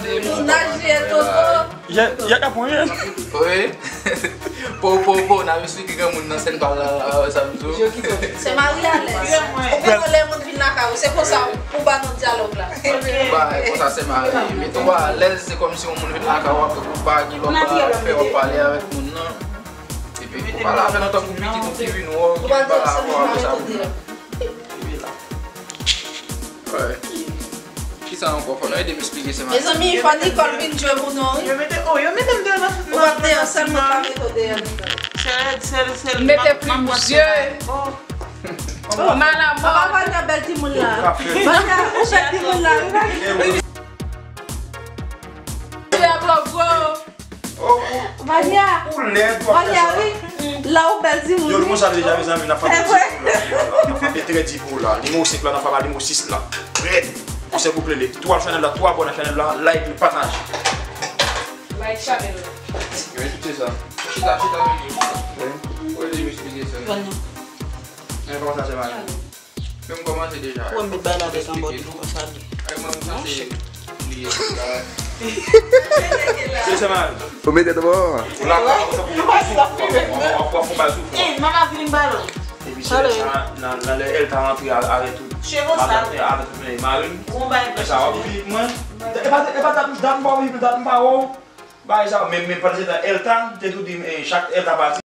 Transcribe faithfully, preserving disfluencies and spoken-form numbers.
Moun naje, tonton. Yè, yè ka pran yè. Wi. Po, po, po, n ap esplike granmoun nan sèn pa la, la, sa m di w. Se Marie Alès. Ou konnen lè moun vin lakay ou, se konsa pou ba nou dyalòg la. Ba, e konsa se Marie. Mete w alèz, se kòmsi yon moun vin lakay ou, apre pou pa gen lòt bagay fè w ap pale avèk moun nan. Epi pou pale avè l antankou pitit ou ki vin wè w, ki vin pale avè w, apre sa pou. Epi la. Wi. Kisa ankò? Fò nou ede m esplike se Marie. Mezanmi, fò Nicole vin jwe pou nou, wi. Yo mete, oh, yo mete m deyò nan, ou pa deyò sèlman, pa mete w deyò. Sèl, sèl, sèl. Mete plim zye. Oh. Oh, malamò. Papa, Vania bèl timoun la. Vania, ou bèl timoun la, wi. Diablo gwo. Oh, ou, Vania. Ou lèd, w ap fè sa. Vania, wi. La ou bèl timoun. Yo, nou konsa deja, mezanmi, n ap frape ti pou la. N ap frape trè di pou la. Nimewo senk la, n ap frape nimewo sis la. Rèd. Pou sèl pou plele. Tou al chanèl la, tou abòne chanèl la, like li, pataje. Like chanèl la. Wi, tout se sa. Chita, chita, vini, chita. Wi. Ou ede m esplike sa. Vania. Men kòman sa se Marie? Men m kòmanse deja. Ou met bay la tèt anba tou, konsa li. Ay, mwen, m sanse li ye la. Se, se Marie. Ou mete twa. Ou la, ou la, ou la, ou la, ou la, ou la. Eh, mama vin balon. Epi se sa, nan, nan lè Elta rantre a-, avè tout. Cheve sa. Avè tout, men Marie. Bon, bay, e sa, w ap viv mwen. E pa, e pa dat, dat m pa w viv, dat m pa w. Bay sa, men, men pandan se tan, Elta, te tou di m, eh, chak Elta pati.